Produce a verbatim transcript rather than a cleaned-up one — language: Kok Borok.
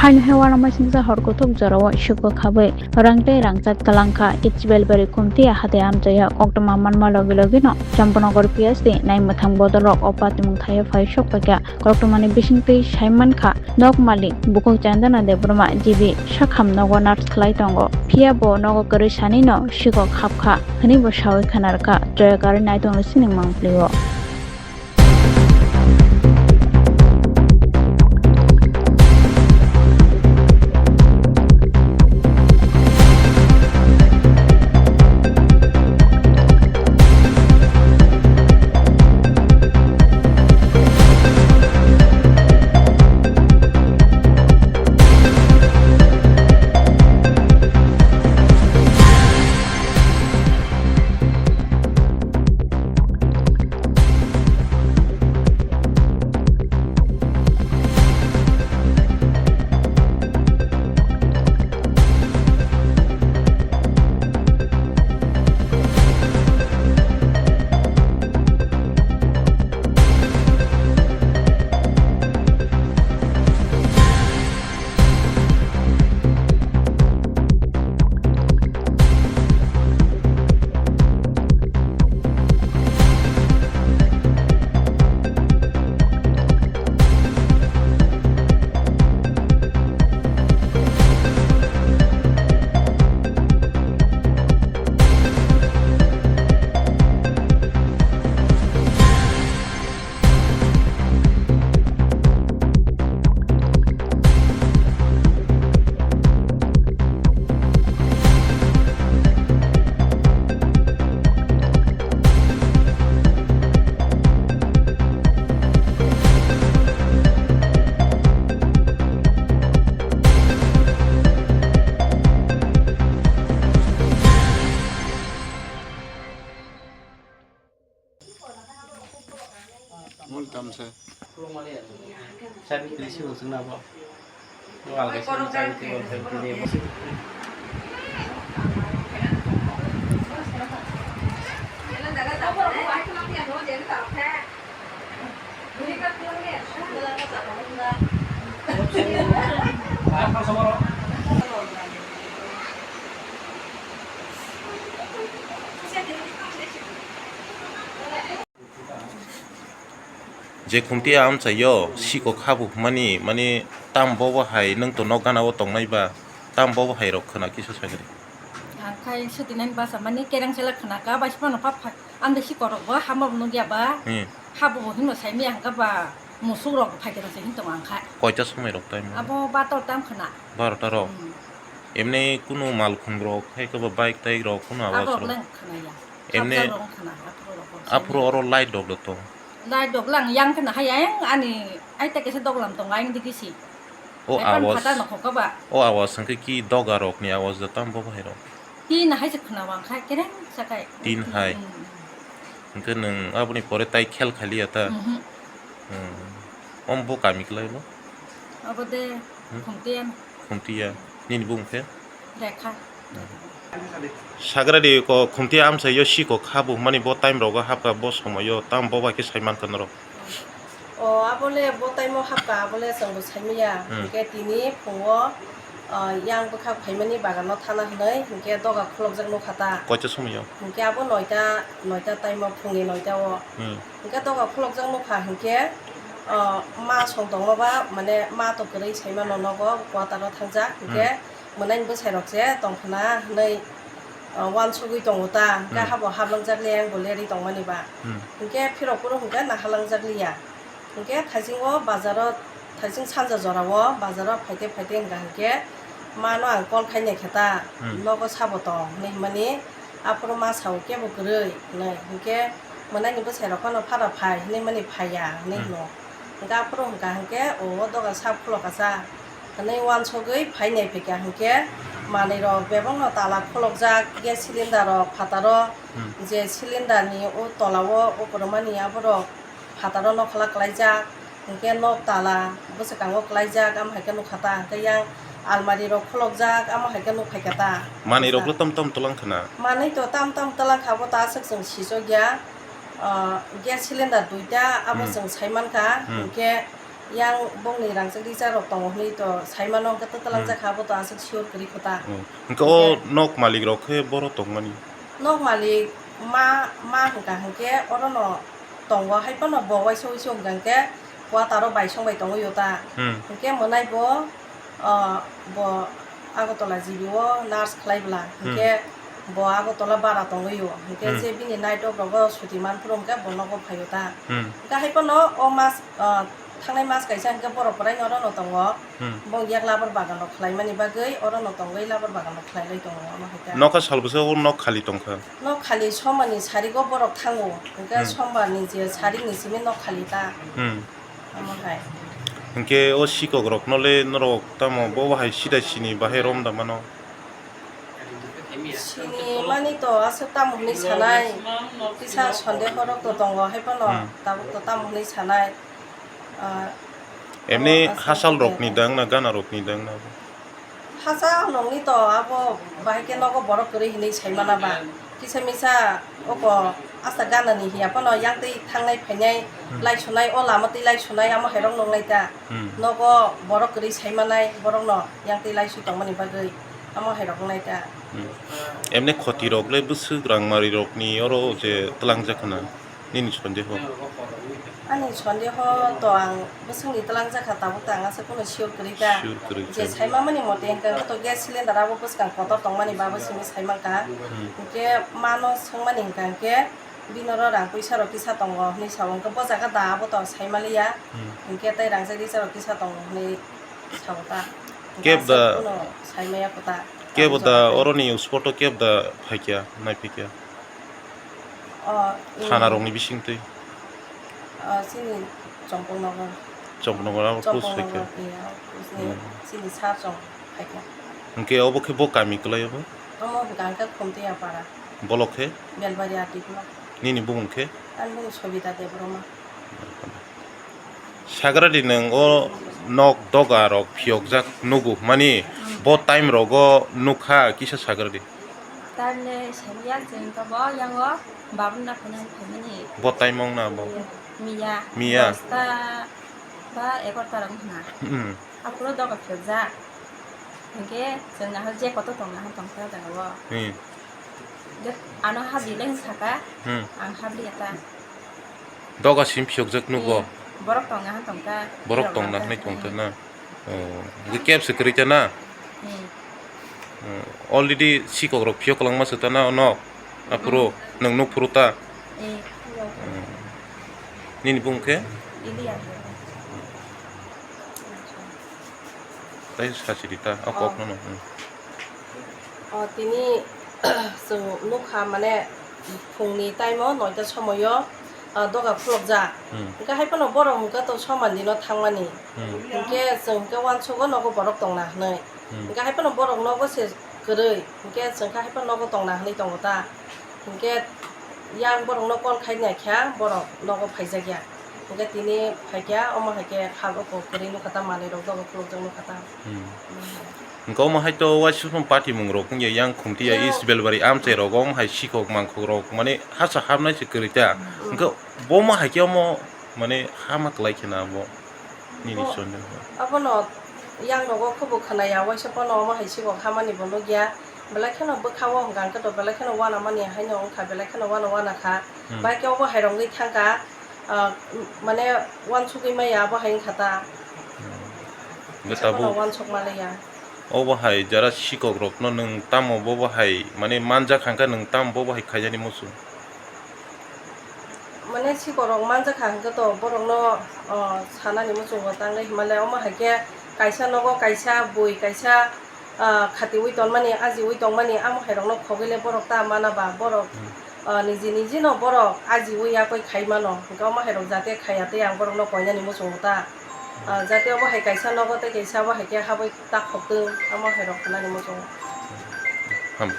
Ani hai uanama singsa hor kuthuk jorao siko khabwi rang tei rangchat kwlangkha. H B L Bari Khumtia hatai amchaio koktwma manma logi logino Champanagar P S ni naimwthang bodolrok o patimung thaio phai sokpaikha. Koktwmani bisingtwi saimankha, nok malik bukhuk Chandana Debbarma G B sakham nogo nurse khlai tongo, phiya bo nogo kwrwi sanino siko khapkha hwnwi bo sawi khwnarwkha. Joya karwi naitongni sining mangpilio. Mul tamsa. Sabi kiri si ucung na bo. Bo alga si ucung na bo. Je Khumtia amchaio siko khabu hwnmani, mani tam bobo hai nwng to nok gana o tongnai ba, tam bobo hai rok khwna kisa sagri. Ang khai sutinani basa mani kereng sela khwna ka, bai phano pha pha, ang de siko rok bo hama bo nugya ba, Hmm. habo bo hino sai miya hangka ba, musuk rok phai khe rok se hin tongo ang khai. Koita somoi rok time? Abo bator tam khwna. Barota rok? Hmm. Emni kunu malkhung rok, hai khe ba bike tai rok, kunu Abo awaz rok rok? Leng khwna ya. Emni Khapjak rok khwna, aphuru rok bo aphuru sai oro light rok do tong? Light rok lang yang khwna hai yang ani ai ta kesa doglam tongo ayang digi si. O Ai pan awaz, phatar no khokha ba. O awaz hwnkhe ki doga rokni awaz da tam bo bahai rok? Tin hai se khwna wang khai kereng sakai. Tin hai. Hmm. Hwnkhe nwng aboni pore tai khel khaliya ta? Mhm. Hmm. Om bo kami kwlai bo? Abo de Hmm. Khumtiya. Khumtiya. Nini bung khe? Rekha. Sagradi ko Khumtiya amchaio siko khabu hwnmani bo time rogo hapkha bo somoio tam bo bai khe sai mankha norok. O, abole bo time o hapkha, abole chwngbo saimanya. Hmm. Hinkhe tini phungo, ah, yang bwkhak phaimani bagano thana hwnwi, hinkhe doga khulokjak nukha ta. Koita somoio? Hinkhe abo noita, noita time o, phungni noita o. Hmm. Hinkhe doga khulokjak nukha hinkhe, ah, ma song tongma ba, mane ma to kwrwi saimano nogo quarter o thangjak. Hinkhe Hmm. Mwnaini bwsai rok se tongkhwna hwnwi, ah, uansugwi tongo ta, hinkhe Hmm. habo hablwngjak le ang bo lerwi tongmani ba. Hmm. Hinkhe phirok phuru hinkhe naharlangjak liya. Hinkhe thaisingo bazaro, thaising sanja jorao bazaro phaite phaite wngkha hinkhe mano ang call khai naikha ta, Hmm. nogo sabo tong hinwi hwnmani aphuru ma sao kebo kwrwi hinwi hinkhe mwnaini bwsai rok phano phara phai hinwi mani phaiya hinwi Hmm. hwno. Hinkhe aphuru hwnkha hinkhe o doga sak phulo kacha hinwi uansugwi phai naiphikha hinkhe manwi rok bebakno tala khulokjak gas cylinder rok phataro Hmm. je cylinder ni o tola o o kwrwmani aborok phataro nokhola kwlaijak hinkhe nok tala bwswkango kwlaijak amo hai khe nukha ta hinkhe yang almari rok khulokjak amo hai khe nukphaikha ta. Manwi rok le tom tom twlang khwna? Manwi to tam tam twlang kha bo ta aswk chwng sijokya. Ah, gas cylinder duita abo Hmm. chwng saimankha, Hmm. hinkhe Yang bongni rangchak richak rok tongo hwnwi to saimano, hwnkhe to twlang Hmm. jakha, abo to aswk sure kwrwi kho ta. Hmm. Hwnkhe o Hwnkhe nok malik rok khe boro tongmani? Nok malik ma, ma hwnkha hwnkhe orono tongo, hai phano bo waisa wuisu hwnkha hwnkhe quarter o bai song bai tongwi o ta. Hmm. Hwnkhe mwnai bo, ah, bo Agartala G B o nurse khlai bwla, Hmm. hwnkhe bo Agartala bara tongwi o, hwnkhe Hmm. je bini night off rogo suti man phuru hwnkhe bo nogo phai o ta. Hmm. Hwnkhe hai phano o mas, ah, thangnai mas kaisa hwnkhe borok kwraino orono tongo. Hmm. Bo yak labar bagan rok khlai mani bagwi orono tongwi labar bagan rok khlai lai tongo, omo hai ta. Nokha sal bwsa o nok khali tongkha? Nok khali somani sarigo borok thango, hwnkhe Hmm. sombarni je sarikni simi nok khali ta. Hmm. Omo hai. Hwnkhe o sikok rokno le norok tamo bo hai sida sini bahai rom da mano? Sini mani to aswk tamo hwnwi sanai, kisa sondeho rok to tongo, hai phano Hmm. tabuk to tamo hwnwi sanai. Ah, Emni abo aswk hachal rokni tongya. Dang na gana rokni dang na? Hachal nokni to abo bahai khe nogo borok kwrwi hwnwi saimana ba. Kisa misa oko asta ganani hiya phano yang twi thangnai phainai Hmm. lai sunai, o lama twi lai sunai, amo hai rok nonglai ta. Hmm. Nogo borok kwrwi saimanai borokno yang twi lai sui tongmani bagwi amo hai rok wngnai ta. Hmm. Emni khoti rok le bwswk rang mari rokni oro je twlang jak khna? Nini sondeho? Ani sondeho to ang bwswkni twlang jakha, tabuk ta ang aswk phano sure kwrwi kha. Sure kwrwi kha. Je saimamani mote hwnkha hwnkhe to gas cylinder abo bwskang kotor tongmani bagwi simi saimang kha. Hmm. Hwnkhe mano swngmani hwnkha hwnkhe bini oro rang puisa rok kisa tongo hwnwi sa-o, hwnkhe bo jaga da abo to saimaliya. Hmm. Hwnkhe tei rangchak richak rok kisa tongo hwnwi sa-o ta. Hwnkhe Keb da aswk phano saimaya kho ta. Kebo da oroni spot o kebo da phaikya, naiphaikya? O, Thana rokni bisingtwi? O, chini Chompong nogo. Chompong nogo abo Chompong post phaikya? Nogo, iya, post ni Hmm. chini sa chong phaikya. Hwnkhe obo khe bo kami kwlai obo? Omo hwnkha hwnkhe Khumtiya para. Bolok khe? Belbari Atipla. Nini bumung khe? Ani bumung Sobita Debbarma. Sagradi nwng o nok doga rok phiyokjak nugo, mani Hmm. bo time rogo nukha kisa sagradi. Time le semiya chwng tobo yango babun na phunai phaimani. Bo time wng na bo? Miya. Miya? Dosta ba egarota rok wngkha na. Hmm. Aphuru doga phiyokjak. Hinkhe chwng nahar je kotor tong nahar tongkha jagao. Hmm. Je ano habdi le wng saka, Hmm. ang habdi ya ta. Doga sim phiyokjak nugo? Hmm. Borok tong nahar tongkha. Borok tong nahar tongkha na? Oh, hwnkhe kebse kwrwi ta na? Hmm. Hmm. Already sikok rok phiyok kwlangma se ta na ono? Aphuru Hmm. nwng nuk phuru ta? Hmm. Hmm. Nini bumung khe? Iliya. Tai sachiri ta, o Oh. kok no no. Hmm. O, tini chwng nukha, mane, phungni time o noita somoio, ah, doga khulokjak. Hmm. Hwnkhe hai phano borok hwnkhe to soman dino thangmani. Hmm. Hwnkhe chwng hwnkhe uansugo nogo borok tongna hwnwi. Hmm. Hwnkhe hai phano borok nogo se kwrwi. Hwnkhe chwng khe hai phano nogo tongna hwnwi tongo ta. Hwnkhe yang borokno call khai naikha, borok nogo phaijakya. Hwnkhe tini phaikha, omo hai khe ha o kwrwi nukha ta, manwi rok dogo khulokjak nukha ta. Hmm. Hwnkhe omo hai to uaisukmung patimung rok wngya yang Khumtiya Ya. East Belbari amchai rogo omo hai sikok mangkhok rok mane hasa hapnai se kwrwi ta. Hmm. Hwnkhe bo omo hai khe omo mane hama kwlai khe na bo nini Bo-, chonde. Abono yang rogo khubu khwnaya, waisa pono omo hai sikok hamani bo nukya. Belai kheno bwkha o hwnkha hwnkhe to belai kheno uanamani haino wngkha, belai kheno uana uana kha. Hmm. Bai khe obo hai rok wngwi thangkha. Ah, mane uansugwi maya abo hai wngkha ta. Hmm. Hwnkhe tabuk uansuk manliya. Obo hai jara sikok rokno nwng tamo bobo hai mane manjak hangkha nwng tamo bobo hai khaijani muchung? Mane sikok rok manjak kha hwnkhe to borokno, ah, sanani muchungo tangwi hwnmale omo hai khe kaisa nogo kaisa bui kaisa ah, khatiui tongmani, ajiui tongmani, amo hai rokno khogwi le borok ta mana ba, borok, Hmm. ah, niji niji no borok ajiui yakoi khai mano, hwnkhe omo hai rok jate khaya tei ang borokno koinani muchungo ta, ah, jate obo hai kaisa nogo tei kaisa obo hai khe habwi ta khok tong, omo hai rok khnani muchungo. Ham.